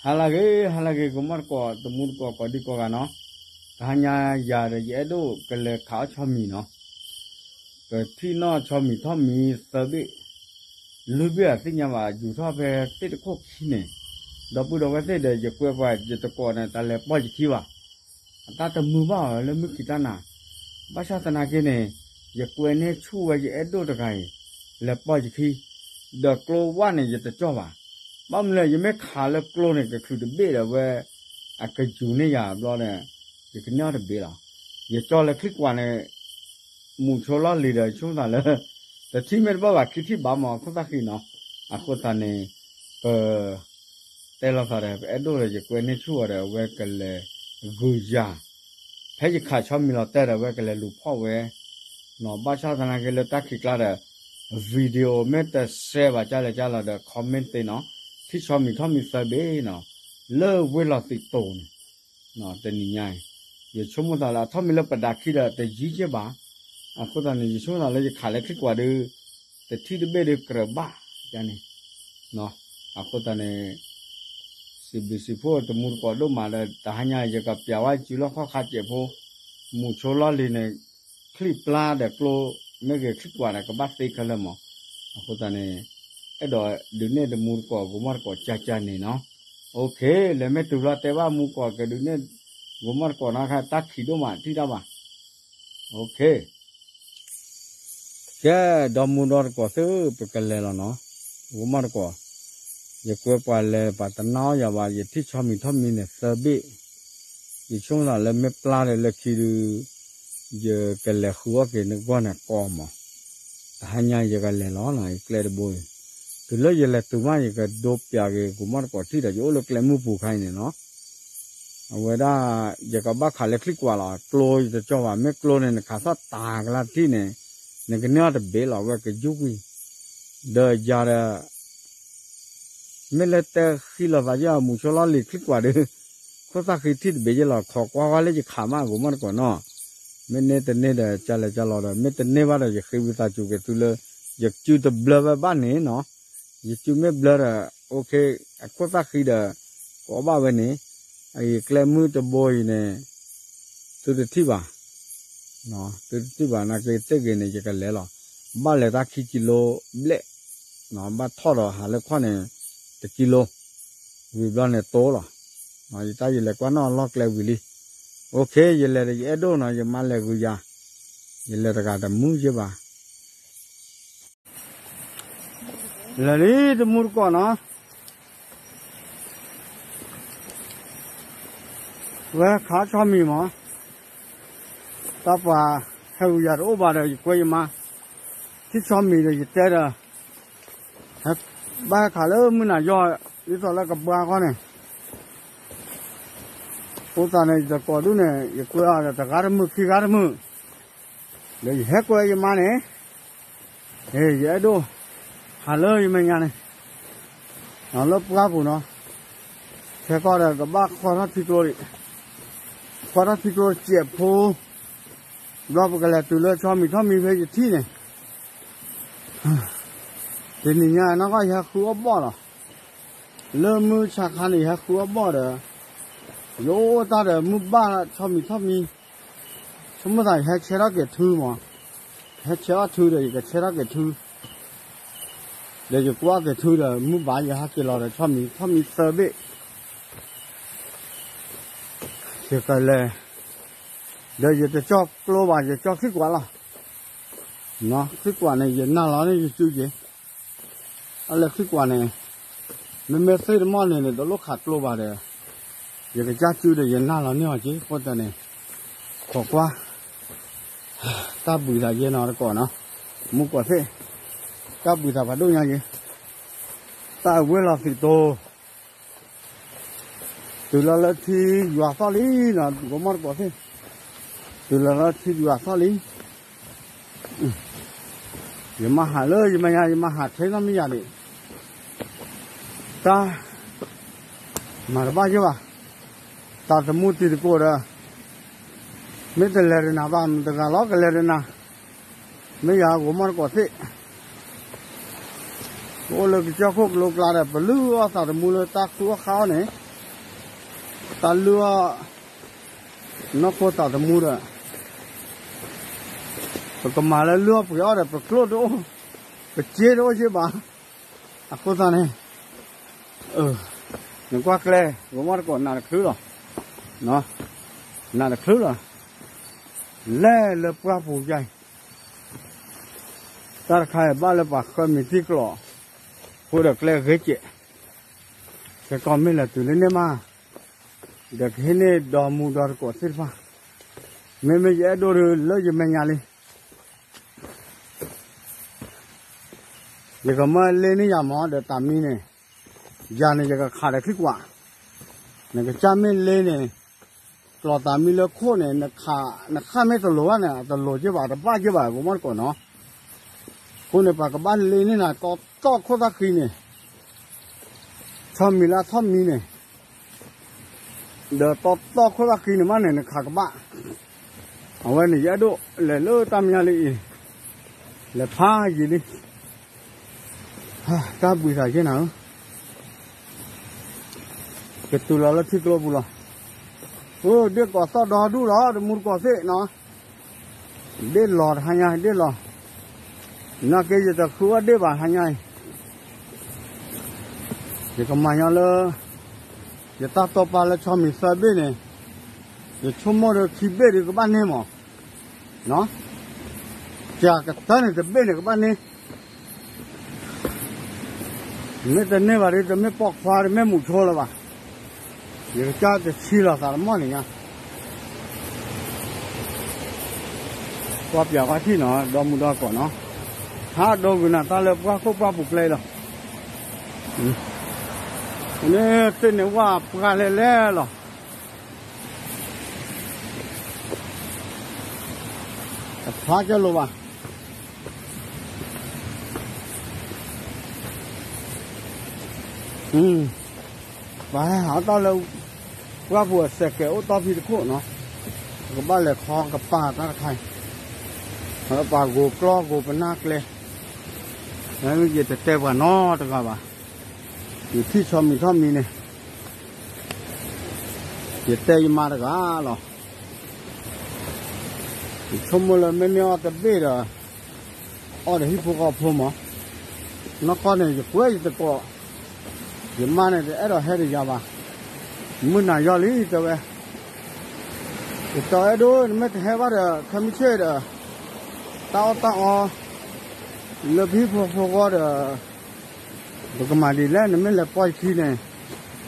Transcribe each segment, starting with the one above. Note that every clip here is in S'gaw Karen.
ဟါလၢအဂ့ၤ ဟါလၢအဂ့ၤ ကိးမီၢ်တကိး တမူတကိး ကိးဒံကိးဂၤနီၤ, တဟါညါယၤဒီးယအဲၣ်ဒိၣ်ကလဲၤခးအီၣ်ဆီမံၤနီၤ, ကထံၣ်နီၣ်ဆီမံၤထီၣ်မံၤသၢဘ့ၣ်, လွံၢ်ဘ့ၣ်အသ့ၣ်ညါဘၣ် ယူၤထီၣ်ဖဲသ့ၣ်တခိၣ်ခံန့ၣ်, ဒီပုၢ်ဒီဝဲၢ်သ့ၣ်ဒီး ယကွဲးပှၤယတကိးန့ၣ် တၢ်လဲၤပီၢ်ယခံဘၣ်, အတၢ်တမုာ်ဘၣ်အီၤလၢမုၢ်ခံတၢ်နၤ, ဘၣ်ဆၣ်သနာ်က့န့ၣ်, ယကွဲးန့ၢ်ဆူၣ်ဝဲယအဲၣ်ဒိၣ်တဂၤအံၤ, လဲၤပီၢ်ယခံ, ဒီးကျိဝၣ်န့ၣ် ယတကၠီၣ်ဘၣ်, ဘၣ်မနုၤလဲၣ် ယမ့ၢ်ခးလၢကျိန့ၣ် ကချုးတဘ့ၣ်ဒီးဝဲ, အကယူၤန့ၢ်ယၤဘျီဒီး, ယကန့ၢ်အီၣ်တဘ့ၣ်လီၤ, ယကၠီၣ်လၢချံကွၢ်န့ၣ် မုၢ်ဆိလီၢ်လံၤဒီး ဆိကမိၣ်သးလၢ တထံၣ်မ့ၢ်တဘၣ်ဘၣ် ခံထံၣ်ဘၣ်မး ခိၣ်သၣ်ဃံနီၤ, အဃိသတးန့ၣ်, ပ, တဲလိာ်သးဒီး ပအဲၣ်ဒိၣ်ဒီး ယကွဲးန့ၢ်ဆူၣ်အီၤဒီး အဝဲကလဲၤဂုၤယၤ, ဖဲယခးဆီမံၤလီၤတဲာ်ဒီး အဝဲကလဲၤလူၤဖီၣ်ဝဲ, နီၤ ဘၣ်ဆၣ်သနာ်က့လၢတၢ်ခံးကျါဒီး, video မ့ၢ်တ share ဘၣ်ကၢ်လဲၣ်ကၢ်လီၤဒီး comment သ့နီၤ, ထံၣ်ဆီမံၤထီၣ်မံၤသၢဘ့ၣ်နီၤ, လၢဝ့ၢ်လီၤသုးတိၤန့ၣ် တနံၤညါအံၤ, ယဆိကမိၣ်သးလၢအထီၣ်မံၤလၢပဒးခံဒီးတယံၤက့ဘၣ်, အဃိသတးန့ၣ် ယဆိကမိၣ်သးလၢယခးလၢချံကွၢ်ဒီး, တထံၣ်တဘ့ၣ်ဒီးကြၢးဘၣ်, န့ၣ်, အဃိသတးန့ၣ်, စံးဘျုးစံးဖှိၣ်တမူတကိးဒိၣ်မးဒီး တဟါညါယကပျးဝဲစုလီၢ်ခီၣ်ခါစဲးဖိ, မုၢ်ဆိလီၢ်လံၤန့ၣ်, ချံပျါဒီးကျိ, မ့ၢ်ဂ့ၤချံကွၢ်န့ၣ် ကဘၣ်သ့ခဲလၢာ်မး, အဃိသတးန့ၣ်, အဲၣ်ဒိးဒုးနဲၣ်တမူတကိး ကိးမီၢ်တကိးကၢ်ကၢ်န့ၣ်နီၤ, OK, လဲၤမ့ၢ်တုၤလီၤတဲဘၣ်မူကိးကဒုးနဲၣ်, ကိးမီၢ်တကိးနီၤ တၢ်ခံးဒိၣ်မးထံၣ်တၢ်ဘၣ်, OK ကဲ, ဒီမူဒီတကိးသ့ၣ် ပကလဲၤလီၤနီၤ, ကိးမီၢ်တကိး, ယကွဲးပှၤလဲၤပှၤတနာ်အီၣ်ယၤဘၣ် ယထံၣ်ဆီမံၤထီၣ်မံၤန့ၣ်သၢဘ့ၣ်, ယဆိကမိၣ်သးလၢမ့ၢ်ပျါဒီးလၢခံဒီး, ယကလဲၤဃုအီၣ်က့ၤနဂီၢ်န့ၣ်ကီမး, တဟါညါယကလဲၤလီၤနီၤ ယကျဲတဘိအံၤ, တုၤလၢယလဲၤတုၤမး ယကဒိးပျးက့ၤ ကိးမီၢ်တကိးထံၣ်ဒီး ယအိၣ်လၢကျဲမုၢ်ပူၤခါအံၤန့ၣ်နီၤ အဝဲဒၣ်, ယကဘၣ်ခးလၢချံကွၢ်လီၤ ကျိယတကၠီၣ်ဘၣ် မ့ၢ်ကျိန့ၣ် နခးသီၣ်တၤကလၢ်တထံၣ်န့ၣ်, နကန့ၢ်အီၣ်တဘ့ၣ်လီၤ အဝဲကယူၢ်ကွံာ်, ဒီးယၤဒီး, မ့ၢ်လၢတဲဃံလိာ်သးယဲၢ် မုၢ်ဆိလီၢ်လံၤချံကွၢ်ဒီး, ခိၣ်သၣ်ဃံထံၣ်တဘ့ၣ်ယဲၢ်လီၤ ခိးကွၢ်ဝဲလၢယခးမး ကိးမီၢ်တကိးနီၤ, မ့ၢ်န့ၢ်တန့ၢ်ဒီး ကၢ်လဲၤကၢ်လီၤဒီး မ့ၢ်တန့ၢ်ဘၣ်ဒီး ယဃ့ဝံသးစူၤက့ၤသုလၢ, ယစုတဘျၢဝဲဘၣ်န့ၣ်နီၤ ယစုမ့ၢ်ဘျၢဒီး, OK, အခိၣ်သၣ်ဃံဒီး, ကိးဘၣ်ဝဲန့ၣ်, အအံၤကျဲမုၢ်တဘိအံၤန့ၣ်, သုတထံၣ်ဘၣ်, သုတထံၣ်ဘၣ်နာ်က့သ့ၣ်ဂ့ၤန့ၣ် ယကလဲၤလီၤ, ဘၣ်လဲၤတၢ်ခံကံလိဘျဲၣ်, ဘၣ်ထီၣ်ဒီးဟးလၢခီၣ်န့ၣ်, တကံလိ, ဝံၤဘျီန့ၣ်တိလီၤ, ယတၢ်ယလဲၤကွၢ်နီၣ်လီၢ်ကျဲဝံၤလံ, OK, ယလဲၤဒီးယအဲၣ်ဒိၣ်နီၤ ယမါလဲၤဂုၤယၤ, ယလဲၤတဂၤတမုာ်ယဲၢ်ဘၣ် လဲၤလံတမူတကိးနီၤ, ဝဲခးဆီမံၤမး, တၢ်ပှၤဟဲဂုၤယၤတအိၣ်ဘၣ်ဒီး ယကွဲးယမါ, ထံၣ်ဆီမံၤဒီးယတဲဒီး, ဘၣ်ဟဲခးလၢမုၢ်နၤယီၢ်, ဒ်သိးလၢကဘှါခီန့ၣ်, အဃိသတးန့ၣ် ယတကိးဒူၣ်န့ၣ် ယကွဲးအီၤဒီးတဂၤတမုာ်ခံဂၤတမုာ်, ဒီးယဟဲကွဲးယမါန့ၣ် ယအဲၣ်ဒိၣ်, ဟးလၢယမဲာ်ညါန့ၣ်, လၢပှၢ်ပူၤနီၤ, ခဲကီၢ်ဒီးကဘၣ်ခွါထီၣ်ထံကျိ, ခွါထီၣ်ထံကျိစဲးဖိ, ဘျီပကလဲၤတုၤလၢဆီမံၤထီၣ်မံၤဖဲယထံၣ်န့ၣ်, တနံၤညါနီၢ်ကီၢ်ယဟဲဃုအီၣ်ဘီၣ်လီၤ, လၢမုၢ်ဆါခါန့ၣ် ယဟဲဃုအီၣ်ဘီၣ်ဒီး, ယအိၣ်တၢ်ဒီးမုၢ်ဘၣ်ဆီမံၤထီၣ်မံၤ, ဆိကမိၣ်သးယဟဲဆဲးထီၣ်က့ၤထုမး, ယဟဲဆဲးထီၣ်ထုဒီး ယကဆဲးထီၣ်က့ၤထု, ဒီးယကွၢ်က့ၤထုဒီး မုၢ်ဘၣ်ယဟဲက့ၤလီၤဒီး ဆီမံၤထီၣ်မံၤသၢဘ့ၣ်, ယကလဲၤ, ဒီးယတကၠီၣ်ကျိဘၣ် ယကၠီၣ်ချံကွၢ်လီၤ, ချံကွၢ်န့ၣ် ယနၢ်လီၤန့ၢ်ယစုက့ၤ, အလၢချံကွၢ်န့ၣ်, မ့မ့ၢ်သ့ၣ်တမီၢ်န့ၣ်န့ၣ် တလိၣ်ခးကျိဘၣ်ဒီး, ယကစၢ်စုဒီးယနၢ်လီၤန့ၢ်အီၤက့ၤ အဃိသတးန့ၣ်, ခိးကွၢ်, တၢ်ဘှံးသးယဲနီၤတကိးနီၤ, မူကိးသ့ၣ်, တၢ်ဘှံးသးဖးဒိၣ်ညါက့ၤ, တၢ်အဝဲလီၤသံးတိၤ တုၤလီၤလၢထံယွၤသီၣ်လံနီၤ ကိးမီၢ်တကိးသ့ၣ်, တုၤလီၤလၢထံယွၤသီၣ်လံ, ယမါဟးလၢယမဲာ်ညါ ယမါဟးထဲနီတမံၤယၤဒံး, တၢ်, မၤတဘၣ်ယဲၢ်ဘၣ်, တၢ်သမူတံၤသကိးဒီး, မ့ၢ်တလဲၤတနၤဘၣ် မတဂၤလီၤကလဲၤတနၤ, မ့ၢ်ယၤကိးမီၢ်တကိးသ့ၣ် ပအိၣ်လၢကစၢၢ်ခိၣ်ကလိကျါဒီး ပလုၢ်အီၣ်သးသမူလၢတၢ်ဃုအီၣ်ဃါအီၣ်န့ၣ် တၢ်လုၢ်အီၣ် နီၢ်ခိသးသမူဒီး ပကမၤလၢလုၢ်အီၣ်ပှ့ၤအီၣ်ဒီး ပကျိၣ်တအိၣ်, ပစ့တအိၣ်က့ဘၣ်. အဃိသတးန့ၣ် နကွၢ်ကျဲ ဂီၤမီၢ်တကိး နးတချုးလီၤ, နးတချုးလီၤ. လဲၤလၢပှၢ်ပူၤယါအံၤ တၢ်တခါအံၤ ဘၣ်လၢပှၤဃၢမံၤတံၢ်ကျိာ် ဃိဒီးကျဲဂ့ၤကဲး, ကဲကီမ့ၢ်လဲၤတုၤလၢန့ၣ်မး ဒီးကဟ့ၣ်န့ၢ်ဒီမူဒီတကိးသ့ၣ်တဖၣ်, မ့မ့ၢ်ယအဲၣ်ဒိးဒီးလၢယမဲာ်ညါလံ ယကမၢလ့န့ၢ်ယၤမး ဒီးတၢ်မံန့ၣ်, ယၤန့ၣ် ယကခးဒီးချံကွၢ်, နကစၢ်မ့ၢ်လ့န့ၣ် ကျီၢ်တၢ်မံလၢခိၣ်န့ၣ် နခးမ့ၢ်တလိၤဘၣ်န့ၣ် အတလိၤက့ဘၣ် တဘၣ်က့ဘၣ် ဂီၤမီၢ်တကိးနီၤ. အဃိန့ၣ် ပှၤကဘၣ်လ့န့ၢ်နၤ တီတီခိၣ်သၣ်ဃံန့ၣ် ဆီမံၤလၢအဆီမံၤန့ၣ် ဒီးတီတီခိၣ်သၣ်ဃံန့ၣ်မးန့ၣ် နခးကဘၣ်. အဝဲန့ၣ် ယအဲၣ်ဒိးလဲၤလၢတၢ်မဲာ်ညါလံအံၤ, လဲၤဖးယံာ်လံ, တၢ်ဘှံးသးယဲၢ်နၤဧၢ, ကတုၤလီၤလၢထံကျိပူၤလီၤ. အိၣ်ဒ့ၣ်ကိးသီၣ်ဒီဒူၣ်လီၤ တမူတကိးသ့ၣ်နီၤ, ဒ့ၣ်လီၤတဟါညါ ဒ့ၣ်လီၤ, နာ်က့ယတဃုအီၣ်ဒ့ၣ်ဘၣ်ဟါညါအံၤ ယကမၤညီလၢ ယတၢ်တိာ်ပာ်လၢဆီမံၤသၢဘ့ၣ်န့ၣ်, ယဆိကမိၣ်ဒီးခံဘ့ၣ်ဒီးကဘၣ်န့ၢ်မး, ကကတၢၢ်န့ၣ်တဘ့ၣ်န့ၣ်ကဘၣ်န့ၢ်, မ့ၢ်တန့ၢ်ဘၣ်ဒီး တမ့ၢ်ပိာ်ခွါ တမ့ၢ်မုၢ်ဆိလၢၤဘၣ်, ယကစၢ်တဆံလီၤသးတမီၢ်န့ၣ်ညါ ကွၢ်ပၠးကွၢ်ထံၣ်နီၤ ဒီမူဒီကိးနီၤ, ဟးဒိဂုာ်နၤတၢ်လၢပှၢ်ခိၣ်ပှၢ်ပူၤကျဲလီၤ, န့ၣ်သ့ၣ်န့ၣ်ဝၣ်ပှၢ်လဲၣ်လဲၣ်လီၤ, တဖျါကၢလိာ်ဘၣ် ပှၤဟဲဟးအီၣ်တၢ်လၢ ပှၢ်ပူၤအစဲးကဲးအိၣ်တီဖံးတခိၣ်နီၤ, ပကဘၣ်လဲၤခီကပၤတၢ်တခါအံၤ, ပှၤဂိၤကျီဂိၤပနၢ်ကျဲ, ယတတဲပှၤနီတဂၤဘၣ်, ယထံၣ်ဆီမံၤထီၣ်မံၤန့ၣ် ယတဲယမါတဂၤလီၤ, ယဆိကမိၣ်လၢမ့မ့ၢ်အီၣ်တဘ့ၣ်ဒီး အီၣ်ဒီးဟံၣ်ဖိဃီဖိမး, နီၢ်ကီၢ်န့ၣ် ယကွဲးယတကိး, ယမါန့ၣ် တအဲၣ်ဒိးဟဲဒီးယၤဘၣ်, မုၢ်နၤယီၤလံတဲဝဲ, ယတဲအဲၣ်ဒိး နမ့ၢ်တဟဲဘၣ်ဒီး ခဲမုၢ်ဆ့ၣ်ဒီး တၢ်အီၣ်တၢ်အီ လၢပဟံၣ်ဖိဃီဖိဒီး ပကမၤဒ်လဲၣ် နမ့ၢ်လဲၤပိာ်ယခံန့ၣ်,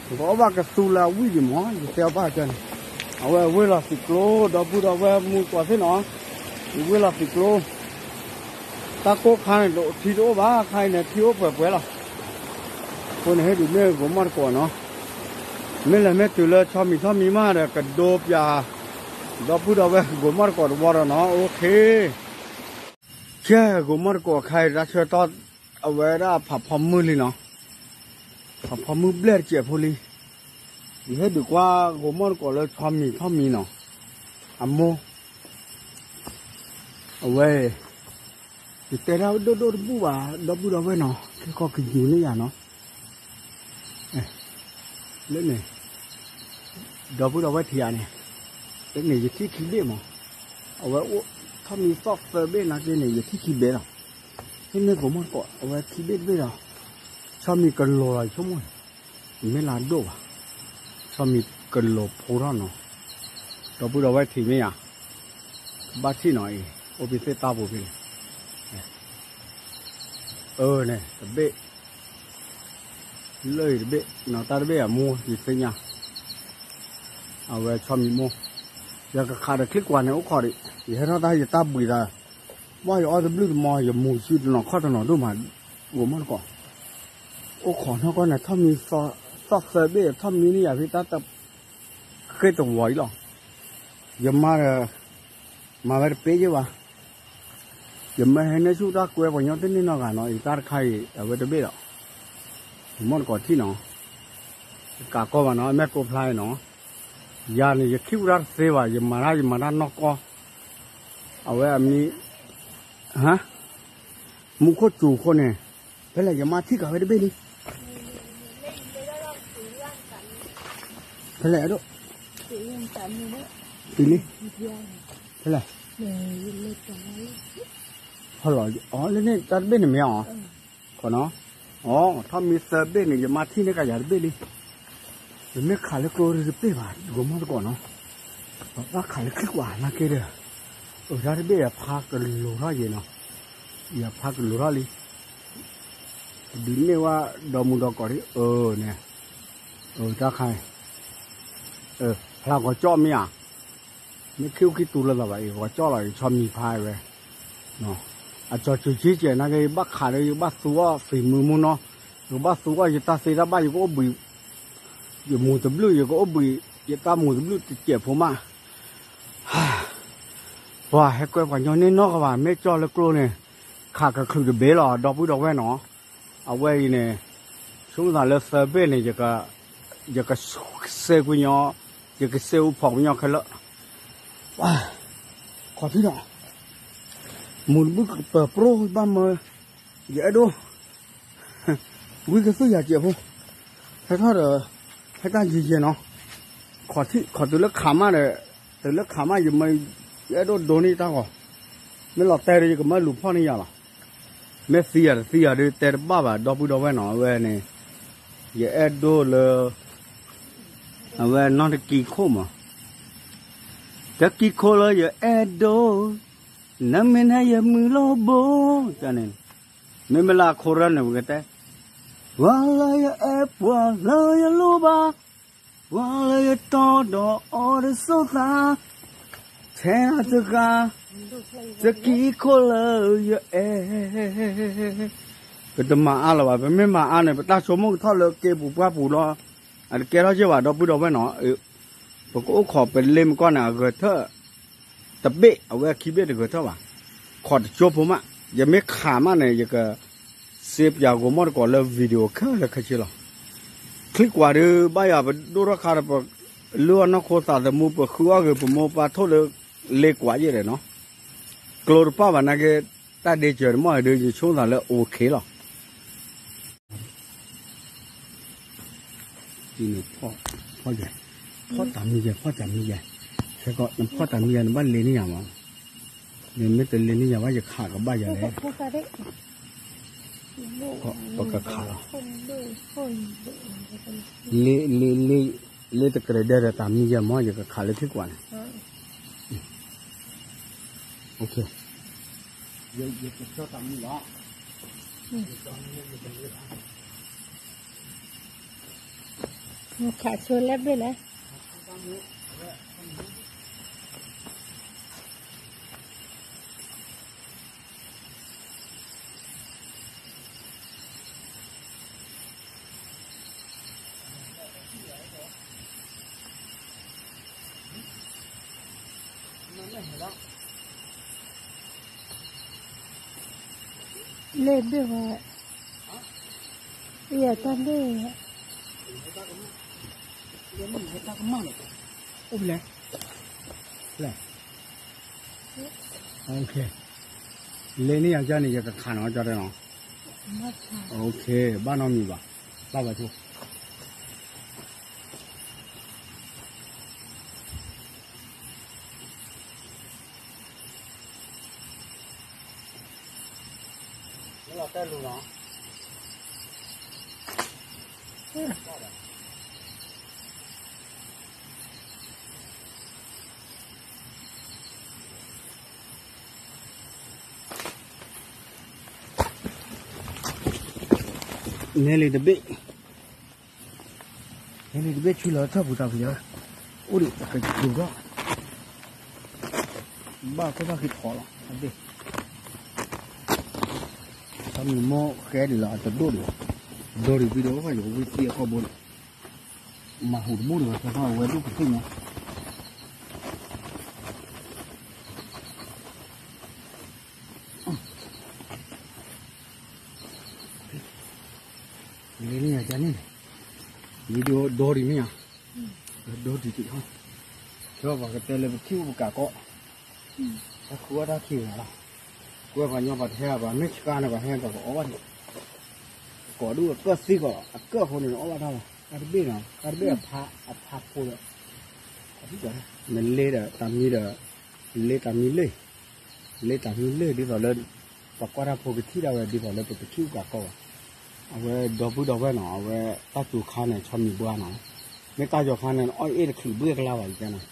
ပကအီၣ်ဘၣ်ကသူလၢအဝံၣ်ဒံးမး ယတဲအီၤဘၣ်ကၢန့ၣ်, အဝဲအဝ့ၢ်လီၤသုးကျိ ဒီပုၢ်ဒီဝဲၢ်မူတကိးသ့ၣ်နီၤ, အဝ့ၢ်လီၤသုးကျိ, တၢ်ကိၢ်ခါန့ၣ် ထံတအိၣ်ဘၣ် ခါအံၤန့ၣ် ထံအိၣ်ပှဲၤပှဲၤလီၤ, အဃိန့ၣ်ဟ့ၣ်ဒုးန့ၢ်ဂိၤမီၢ်တကိးနီၤ, မ့ၢ်လဲၤမ့ၢ်တုၤလၢဆီမံၤထီၣ်မံၤမးဒီး ကဒိပၠး ဒီပုၢ်ဒီဝဲၢ်ဂိၤမီၢ်တကိးတဝီဒီးနီၤ, အိၣ်ခ့ ကဲ ဂိၤမီၢ်တကိးခါအံၤ တၢ်ဆၢကတီၢ် အဝဲဒၣ်ဖးဖီမုၢ်လံနီၤ, ဖးဖီမုၢ်ဘျဲၣ်တစဲးဖိလံ, ယဟ့ၣ်ဒုးကွၢ်ဂိၤမီၢ်တကိးလၢဆီမံၤထီၣ်မံၤနီၤ, အမိၢ် အဝဲ ယတဲဒၣ်ဒိၣ်ဒိၣ်တဘူၣ်ဘၣ် ဒီပုၢ်ဒီဝဲၢ်နီၤ, ခဲကီကယူၤန့ၢ်ယၤနီၤ, လၢန့ၣ် ဒီပုၢ်ဒီဝဲၢ်ထံၣ်ယၤန့ၣ်, လၢန့ၣ်ယထံၣ်ခံဘ့ၣ်မး, အဝဲအိၣ်ထီၣ်မံၤသီၣ်သၢဘ့ၣ်နာ်က့န့ၣ် ယထံၣ်ခံဘ့ၣ်လီၤ, ဟ့ၣ်န့ၢ်ဂိၤမီၢ်တကိး အဝဲခံဘ့ၣ်တဘ့ၣ်ဒီး, ဆီမံၤကလိၤလီၤယဆိကမိၣ်န့ၣ်, မ့ၢ်လၢအဒိၣ်ဘၣ်, ဆီမံၤကလိၤဖိထီၣ်နီၤ, ဒီပုၢ်ဒီဝဲၢ်ထံၣ်မ့ၢ်ယၤ, ဘၣ်ထံၣ်နီၤအံၤ အိၣ်ဖဲသ့ၣ်တၢ်ပူၤဖဲန့ၣ် အၢန့ၣ် တဘ့ၣ် လၢအံၤတဘ့ၣ် နီၢ်တၢ်တဘ့ၣ်အမိၢ် ယသ့ၣ်ညါ အဝဲဆီမံၤမိၢ် ယကခးဒီးချံကွၢ်န့ၣ် အိၣ်ခိးဒံး ယဟဲထီၣ်တၢ်ယတၢ်ဘှံးသး ဘၣ်ယအီၣ်တဘျုးတမီ ယမူၤစုတနီၤခီၣ်တနီၤဒိၣ်မး ဂိၤမီၢ်တကိး အိၣ်ခိးနီၢ်ကီၢ်န့ၣ် ထီၣ်မံၤသီၣ်သၢဘ့ၣ် ထီၣ်မံၤန့ၢ်ယၤဖဲတၢ်တ ဃ့တဝီၤအံၤလီၤ ယမါဒီး မၤဝဲတပ့ၢ်ယဲၢ်ဘၣ် ယမၢဟဲန့ၢ်ဆူၣ်တၢ်ကွဲပှၤညီတန့ၢ်နီတဂၤနီၤ အံၤတၢ်တခါအံၤ အဝဲတဘ့ၣ်ဒီး ယမီၢ်တကိးထံၣ်နီၤ တကးကီဘၣ်နီၤ အမဲာ်ကိးဖျါအံၤနီၤ ယၤန့ၣ် ယခံပူၤတၢ်တသ့ဘၣ် ယမၤတၢ် ယမၤတၢ်နီၢ်ကီၢ် အဝဲအမံၤ ဟါ မူခိၣ်စူၤခိၣ်န့ၣ် ဖဲလဲၣ် ယမါထံၣ်ကးဝဲတဘ့ၣ်လံ ဖဲလဲၣ် တံၤလံ, ဖဲလဲၣ်, ဖီလီၤ, အီၤ လၢန့ၣ်တၢ်တဘ့ၣ်န့ၣ်မ့ၢ်အီၤ, ခီနီၤ, အီၤ ထီၣ်မံသၢဘ့ၣ်န့ၣ် ယမါထံၣ်န့ၢ်ကယၤတဘ့ၣ်လံ, ပမ့ၢ်ခးလၢကျိတဘ့ၣ်ဘၣ် ဂီၤမီၢ်တကိးနီၤ, ပဘၣ်ခးလၢခံကွၢ်နာ်က့ဒီး, အတၢ်တဘ့ၣ် ယဖးကလိၤထီၣ်ယဲနီၤ, ယဖးကလိၤထီၣ်လံ ဒုးန့ၢ်ဝဲဒီမူဒီကီးဒ်အၢန့ၣ်, အတၢ်ခါန့ၣ်, ဖျါဂီၤကၠီၣ်မ့ၢ်ဧါ, မ့ၢ်ခံအိၣ်ခံတူလၢသးဘၣ်အံၤ ဂီၤကၠီၣ်လီၤ ယဆီမံၤဖးဝဲ, အကၠီၤစူၤက့ကဲးနာ်က့ ယဘၣ်ခးဒီး ယကဘၣ်သူအီၣ်သံးမုာ်မုာ်နီၤ, ယကဘၣ်သူအီၣ်ယတၢ်သ့တၢ်ဘၣ် ယကအိၣ်ဘှံး, ယမူၤတဘျုး ယကအိၣ်ဘှံး, ယတၢ်မူၤတဘျုးတစဲးဖိမး ပှၤဟဲကွဲပှၤညီန့ၣ်နီတဂၤဘၣ် မ့ၢ်ကၠီၣ်လၢကျိန့ၣ်, ခးကချုးတဘ့ၣ်လီၤ ဒီပုၢ်ဒီဝဲၢ်နီၤ, အဝဲအံၤန့ၣ်, ဆိကမိၣ်သးလၢသၢဘ့ၣ်န့ၣ်, ယကစဲကွံာ်ညီ, ယကစဲအူဖီၣ်ကွံာ်ညီခဲလၢာ်, ခီထံဒီး, မူၤတဘျုးကပၢၤပြိဘၣ်မၢ, ယအဲၣ်ဒိး ဝံကသူၣ်ယၤစဲးဖိ, ဟဲထီၣ်ဒီး, ဟဲတၢ်ယံၤယဲနီၤ, ခီထံ ခီတုၤလၢခးမးဒီး, တုၤလၢခးမးယမၢ, ယအဲၣ်ဒိးဒိန့ၢ်တၢ်ဂီၤ, မ့ၢ်လီၤတဲာ်ဒီးယကမၢလူၤဖီၣ်န့ၢ်ယၤလီၤ, မ့ၢ်သံယၤတသံယၤဒုးတဲတဘၣ်ဘၣ် ဒီပုၢ်ဒီဝဲၢ်နီၤ အဝဲန့ၣ်, ယအဲၣ်ဒိးလၢ, အဝဲနီၢ်တကံခိၣ်မး, တကံခိၣ်လၢယအဲၣ်ဒိး, နမ့ၢ်နယမုၢ်လီၤဘိ, န့ၣ် မ့မ့ၢ်လၢအခိၣ်ရၢန့ၣ် ပကတဲ, ပှၤလၢယအဲၣ် ပှၤလၢယလိၣ်ဘၣ်, ပှၤလၢယတီဒီးအီၤတစိၤသး, ထဲတဂၤ, တကံခိၣ်လၢယအဲၣ်, ပတမၤအါလၢၤဘၣ် ပမ့ၢ်မၤအါန့ၣ် ပတၢ်ဆိကမိၣ်ကထီၣ်လၢက့ပူၤပှၢ်ပူၤလီၤ, အတကဲထီၣ်ယဲၢ်ဘၣ် ဒီပုၢ်ဒီဝဲၢ်နီၤ, ပကအိၣ်ခိးပလ့မကီၢ်န့ၣ် အဂဲၤထၢၣ် တဘ့ၣ် အဝဲခံဘ့ၣ်တဂဲၤထၢၣ်ဘၣ်, ခိးတကၠိဖိမး, ယမ့ၢ်ခးမးန့ၣ် ယကစ့ပၠးဂီၤမီၢ်တကိးလၢ video ခဲလၢာ်ခဲဆ့လီၤ, ချံကွၢ်ဒုး ဘၣ်ယၤပဒိၣ်ထီၣ်ခါဒီး ပလုၢ်အီၣ်နီၢ်ခိသးသမူ ပဃုအီၣ်ဂ့ၤ ပမိၢ်ပၢ်ထိၣ်လၢ လ့ကွၢ်ယဲၢ်ဒီးနီၤ, ကျိတပၣ်ဘၣ်နာ်က့ တၢ်ဒ့စၢၤတမီၢ်ဒုး ယဆိကမိၣ်သးလၢ okay လီၤ. ဖီၣ်တၢ်မံယဲၢ် ဖီၣ်တၢ်မံယဲၢ်, ဆဲကီး နဖီၣ်တၢ်မံယဲၢ် နဘၣ်လ့န့ၢ်ယၤမး, နမ့ၢ်တလ့န့ၢ်ယၤဘၣ် ယခးကဘၣ်ယၤလဲၣ်, ပကခးလီၤ, လ့ လ့ လ့ လ့တကြၢးဒၢဒီးတၢ်မံယဲၢ်မး ယကခးလၢထံကွၢ်န့ၣ်, okay, ယကဆီတၢ်မံလီၤ. ခးဆိလၢဘ့ၣ်လဲၣ်. လ့ၣ်ဘ့ၣ်ဝဲ, ယတၢ်ဘ့ၣ်, အိၣ်ဖဲလဲၣ်, လ့န့ၢ်ယၤကန့ၣ် ယကခးနီၤ ကၠီတဲနီၤ, okay ဘၣ်နီတမံၤဘၣ်, ဘၣ်ဘၣ်ဆိ မ့ၢ်လီၤတဲလူၤနီၤ, နဲလံတဘ့ၣ်, နဲလံတဘ့ၣ် ဆူလီၤထၢၣ်ပူၤတၢ်ပူၤယၤ, အိၣ်ဒံးတကတူၤထီၣ်, ဘၣ်ခိၣ်ဘၣ်ဃံထီလီၤ, အဘ့ၣ် တၢ်မုၢ်မိၢ်ဃဲဒံးလီၤ အတဒိၣ်ဒံးဘၣ်, ဒိၣ်ဒံးဝံၤဒီး ယကဝံသံအကီၢ်ဘိန့ၣ်, မၤဟူးတဘူၣ်ဒံးဘၣ် ဖဲထီၣ်အဝဲဒိၣ်ကသ့ၣ်ညါ လၢန့ၣ်ယၤန့ၣ်, ဝံၤဒီးဒိၣ်ဒံးမ့ၢ်ဧါ, ဒိၣ်ဒံးဒံးဟီ, ခဲပှၤကတဲလၢပခံအိၣ်ပကးကီး, တၢ်ခူအီၣ်တၢ်ခံဂၤလီၤ, ကွဲပှၤညီပှၤတဟဲဘၣ် မ့ၢ်ဆှါန့ၣ် ပှၤဟဲပှၤကအီၣ်ဘၣ်ဒံး, ကိးဒူၣ်အကၢၣ်သံကီး အကၢၣ်အဃိန့ၣ် အီၣ်ဘၣ်တၢ်လီၤ, တၢ်တဘ့ၣ်နီၤ တၢ်တဘ့ၣ်အဖး အဖးဖိဒီး, နလ့ဒီးတၢ်မံဒီး, လ့တၢ်မံလ့ၢ်, လ့တၢ်မံလ့ၢ်ဒ်သိးလၢ ပှၤကွၢ်တၢ်ဖိကထံၣ်ဒၣ်ဝဲဒ်သိးလၢပတထံၣ်ကးကီးဘၣ်. အဝဲဒီပုၢ်ဒီဝဲၢ်နီၤ, အဝဲတၢ်စူၤခါန့ၣ် ဆီမံၤဘှါနီၤ, မ့ၢ်တၢ်ယီၤခါန့ၣ် အီၣ်အ့ၣ်တချုးဘှ့ၣ်ကလါဘၣ်ယတဲနီၤ.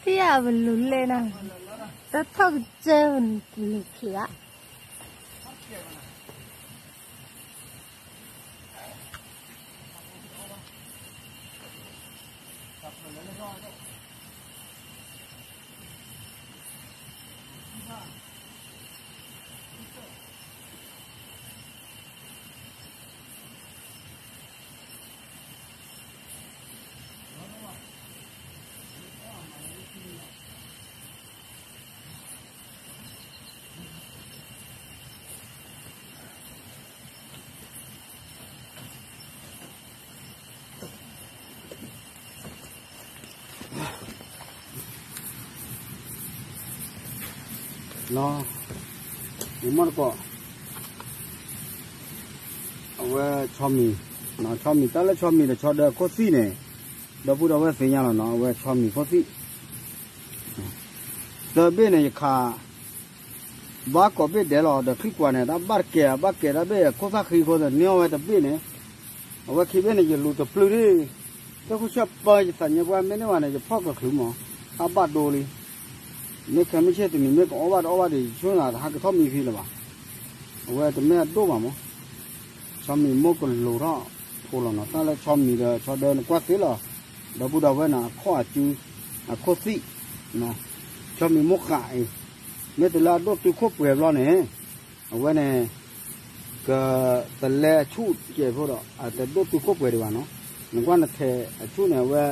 ထံၣ်အပလူၤလဲၣ်နီၤ, တၢ်ထီၣ်ကစၢၢ်ပလူၤချုးဧါ. မ့ၢ်တကိး အဝဲဆီမံၤ, ဆီမံၤ တၢ်လၢဆီမံၤဒီးဆီဒၢခိၣ်သံၣ်န့ၣ်, ဒီပုၢ်ဒီဝဲၢ်သ့ၣ်ညါလီၤနီၤ, အဝဲဆီမံၤခိၣ်သံၣ် သၢဘ့ၣ်န့ၣ် ယခး ဘၣ်ကိးဘ့ၣ်ဒဲးလီၤ, ဒီးချံကွၢ်န့ၣ် တၢ်ဘၣ်တကဲး ဘၣ်ကဲးတၢ်ဘ့ၣ် ခိၣ်သၣ်ဃံအဃိသတးန့ၢ်အီၣ်ဝဲတဘ့ၣ်န့ၣ်, အဝဲခံဘ့ၣ်န့ၣ် ယလူၤတပျုၢ်ဒၣ်, တၢ်ဃုဆၢပၢယသးညါပှၤမ့ၢ်န့ၢ်ဘၣ်န့ၣ် ယဖီၣ်ကချုးမး, တၢ်ဘၣ်ဒိလံ, မ့ၢ်ခဲမုၢ်ဆ့ၣ်တနံၤ မ့ၢ်ကအီၣ်ဘၣ်တအီၣ်ဘၣ်ဒီး ယဆိကမိၣ်တဟါကထီၣ်မံဖံလၢၤဘၣ်, အဝဲတမ့ၢ်အဒိၣ်ဘၣ်မး, ဆီမံၤမိၢ်ကလိၤထီၣ်ဖိလီၤနီၤ, တၢ်လၢဆီမံၤဒီးဆီဒၢနကွၢ်သ့လီၤ, ဒီပုၢ်ဒီဝဲၢ်နီၤ အခီၣ်အစု အခိၣ်သံၣ် ဆီမံၤမိၢ်ဃးအံၤ, မ့ၢ်တလၢအဒိၣ်တုာ်ခိၣ်ပှဲၤဘျီန့ၣ်, အဝဲန့ၣ် ကတလဲအဆူၣ်ကဲးဖိဒီး အတဒိၣ်တုာ်ခိၣ်ပှဲၤဒံးဘၣ်နီၤ, နကွၢ်နထဲးအဆူၣ်န့ၣ် အဝဲ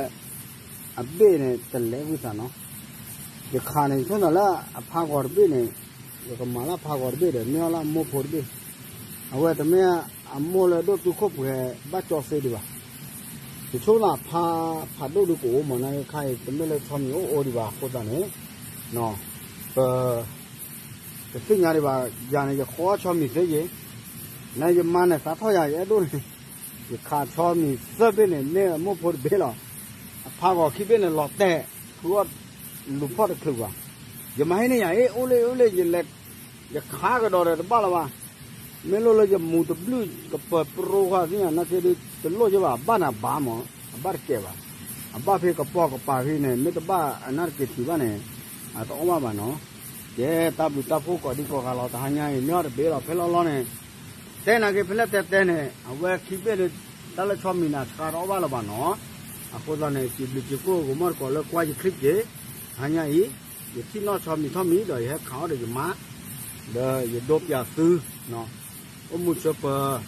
အဘ့ၣ်န့ၣ် တလဲဝံသးနီၤ, ယခးန့ၣ် ယဆိကမိၣ်လၢအဖးဂီၤတဘ့ၣ်န့ၣ်, ယကမၤလၢအဖးဂီၤတဘ့ၣ်ဒီး မ့ၢ်အီၣ်လၢအမိၢ်ဖိတဘ့ၣ်, အဝဲတမ့ၢ်အမိၢ်လၢအဒိၣ်တုာ်ခိၣ်ပှဲၤဘၣ်ကၠီသ့ဒံးဘၣ် ယဆိကမိၣ်ဖး ဖးဒိၣ်ဒုးကအိၣ်မး နာ်က့ခါအံၤ တမ့ၢ်လၢဆီမံၤအိၣ်အိၣ်ဒံးဘၣ်အဃိသတးန့ၣ်, ပ တသ့ၣ်ညါဒံးဘၣ်, ယၤန့ၣ် ယဃီဆီမံၤသ့ယ့ၣ်, နယမါန့ၣ် သးထီၣ်ယၤ ယအဲၣ်ဒိၣ်န့ၣ်, ယခးဆီမံၤသၢဘ့ၣ်န့ၣ် မ့ၢ်အမိၢ်ဖိတဘ့ၣ်လီၤ, အဖးဂီၤခံဘ့ၣ်န့ၣ် လီၤတဲာ်, ဃုအီၣ်လူၤဖီၣ်တချုးဘၣ်, ယမၤဟ့ၣ်န့ၢ်ယၤ အ့ၣ် အိၣ်လၢ အိၣ်လၢ ယလဲၤ ယခးကဒီးဒီးတဘၣ်လၢၤဘၣ်, မ့ၢ်လိၣ်လၢယမူၤတဘျုး ကပၢၤပြိခွါသ့ၣ်ညါ နာ်က့ဒုး တလိၣ်ယဘၣ် အဘၣ်န့ၣ်အဘၣ်မး, အဘၣ်တကဲးဘၣ်, အဘၣ်ဖဲကပီၤကပၤဖဲန့ၣ် မ့ၢ်တဘၣ်အနၢ်တက့ၤထံးဘၣ်န့ၣ်, အတအီၣ်ဘၣ်ဘၣ်နီၤ, ကဲတၢ်ဘျုးတၢ်ဖှိၣ်ကိးဒံကိးဂၤလီၤ တဟါညါအံၤ မ့ၢ်အီၣ်တဘ့ၣ်လီၤ ဖဲလီၤလီၤန့ၣ်, တဲနာ်က့ဖဲလဲၣ်တဲတဲန့ၣ် အဝဲခံဘ့ၣ်န့ၣ် တၢ်လၢဆီမံၤန့ၣ် ဆှါတအီၣ်ဘၣ်လၢၤဘၣ်နီၤ, အဃိသတးန့ၣ် စံးဘျုးစံးဖှိၣ် ဂီၤမီၢ်တကိးလၢကွၢ်ယချံၣ်က့ၤ, တဟါညါအံၤ, ယထံၣ်နီၣ်ဆီမံၤထီၣ်မံၤဒီး ယဟဲခးအီၣ်ဒီးယမါ, ဒီးယဒိပၠးသု, အိၣ်မူဆၢပၢၤ,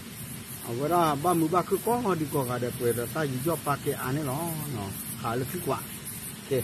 အဝဲဒၣ်ဘၣ်မုာ်ဘၣ်ခုၣ်ကိးဒံကိးဂၤဒဲး ပှဲၤဒီးတၢ်ယူးယီၣ်ပာ်ကဲအါန့ၣ်လီၤ, ခးလၢခံကွၢ်, ကဲ